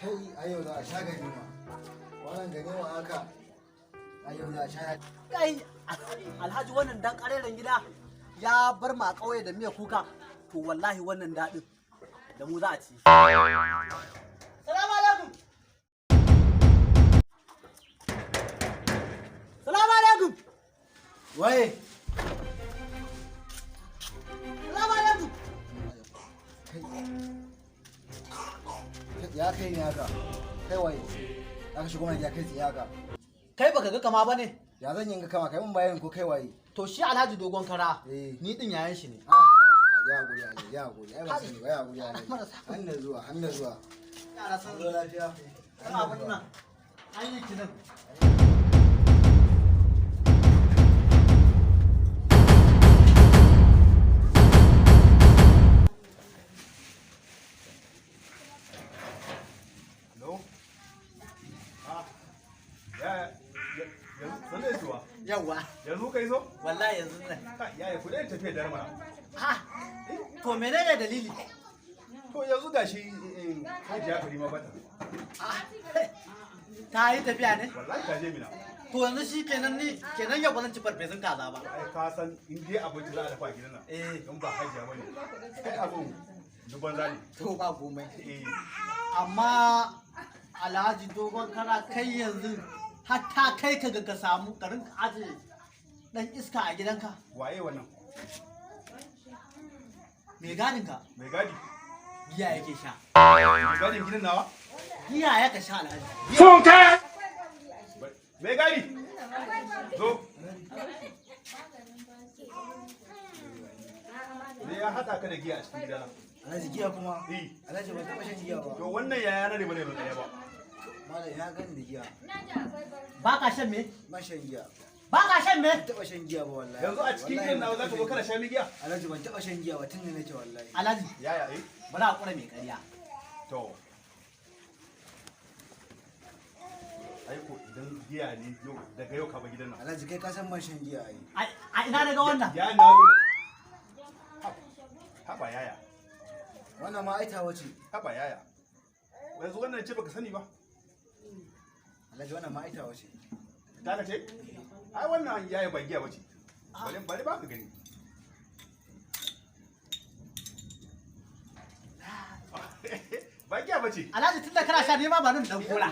Kai, a yau za a sha ganima. Wannan ganima haka. A yau za a sha. Kai, Alhaji, wannan dan kareren gida ya bar ma kauye da miya kuka. To wallahi wannan daɗin da mu za a ci. Salamu alaikum. Salamu alaikum. Waye? Salamu alaikum. Kai. Ya kai ne haka. Kai waye? Aka shigo mana gida kai tsaye haka. Kai baka ga kama bane? Ya zan yi kama kai mun bayanin ko kai waye? To shi Alhaji Dogon Kara, Eh. ni din yayan shi ne. Ah, ya hakuri Alhaji, ya hakuri. Ai ba sani ba, ya hakuri Alhaji. Hanna zuwa, hanna zuwa. Yara sun Zo lafiya. Sun abin nan. An yi kinin. Hello? Ah, ya, yanzu, sannan zuwa. Yawwa, Yanzu kai zo? wallahi yanzu nan. Ka, yaya ku dai tafiya dare mana. Ha, to menene dalili? To yanzu gashi in Hajiya Karima bata. Ah, ta yi tafiya ne? Wallahi ta je mina. To yanzu shi kenan, ni kenan yau ba zan ci farfesun kaza ba. Ai ka san in dai abinci za a dafa a gidan nan. Eh. In ba Hajiya bane. Kai abun duban zani. To ba komai. Eh, Amma Alhaji Dogon Kara, kai yanzu har ta kai ka ga ka samu ka rinka aje dan iska a gidanka. Waye wannan? Mai gadin ka. Mai gadi. Giya yake sha. Mai gadin gidan nawa? Giya ya ka sha, Alhaji. Mai gadi. Zo. Me ya haɗa ka da giya a cikin gidana? Alhaji, giya kuma. Eh. Alhaji, ban taɓa shan giya ba. To wannan yaya na ne bane ban ɗaya ba. Malam ya gani da giya. Ba ka shan me? Ban shan giya. Ba ka shan me? Ban taɓa shan giya ba wallahi. Yanzu a cikin Wallahi gidan ban nawa taɓa zaka zo shan kana giya. sha mi giya? Alhaji, ban taɓa shan giya ba tun da nake wallahi. Alhaji, Yaya eh? bari a kura mai ƙarya. To. Aiko idan giya ne yau daga yau ka bar gidan nan. Alhaji, kai ka san ban shan giya ai. A ina daga wannan? Ya na Haba yaya, Wannan ma ai tawa ce. Haba yaya. Yanzu wannan ce baka sani ba. Alhaji, wannan ma ai tawa ce. Ta ka ce? Ai wannan yaya ba giya bace. Bari bari ba ka gani. Ba giya bace. Alhaji, tunda kana sha ne ma ba nan dan kora.